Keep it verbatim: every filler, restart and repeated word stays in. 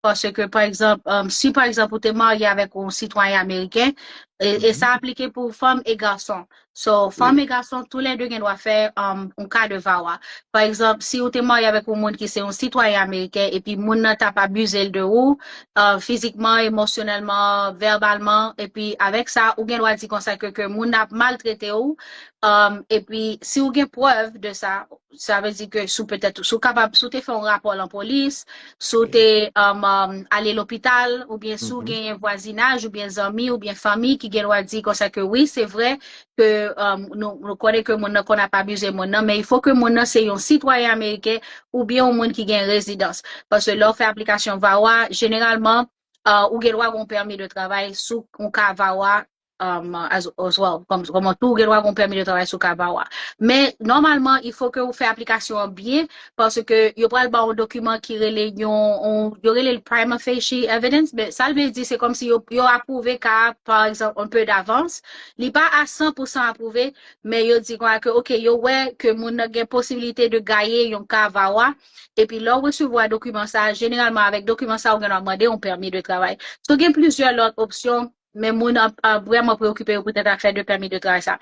Paske, pa egzanp, um, si pa egzanp ou te marye avèk yon sitwayen ameriken, e, e sa aplike pou fanm e gason. So, fanm e gason, toulède gen dwa fè um, yon ka de VAWA. Pa egzanp, si ou te marye avèk yon moun ki se yon sitwayen ameriken, epi moun nan t ap abize l de ou, uh, fizikman, emosyonèlman, vèbalman, epi avèk sa, ou gen dwa di konsa ke, ke moun nan ap maltrete ou, um, epi si ou gen prèv de sa, sa vle di ke si w petèt, si w kapab, si w te fè yon rapò lan polis, si w te um, um, ale lopital, oubyen si w genyen vwazinaj, oubyen zanmi, oubyen fanmi ki gen dwa di konsa ke wi, se vre ke um, nou, nou konnen ke moun nan konn ap abize moun nan, men il faut ke moun nan se yon sitwayen ameriken oubyen yon moun ki gen rezidans. Paske lè w fè aplikasyon VAWA, jeneralman, uh, ou gen dwa gen yon pèmi de travay sou yon ka VAWA um, as, as well. Kòm, kòman tou ou gen dwa gen yon pèmi de travay sou ka VAWA. Men, nòmalman, il faut que ou fè aplikasyon an byen, paske yo pral ba yon dokiman ki rele yon, yon yo rele l prima facie evidence, men sa l vle di, se kòm si yo, yo apwouve ka a, pa egzanp, un peu d'avance. Li pa a san pou san apwouve, men yo di konsa ke, ok, yo wè ke moun nan gen posibilite de gaye yon ka VAWA, epi lè w resevwa dokiman sa, jeneralman avèk dokiman sa, ou gen dwa mande yon pèmi de travay. So, gen plizyè lòt opsyon, men moun ap, ap vrèman preokipe yo poutèt afè de pèmi de travay sa.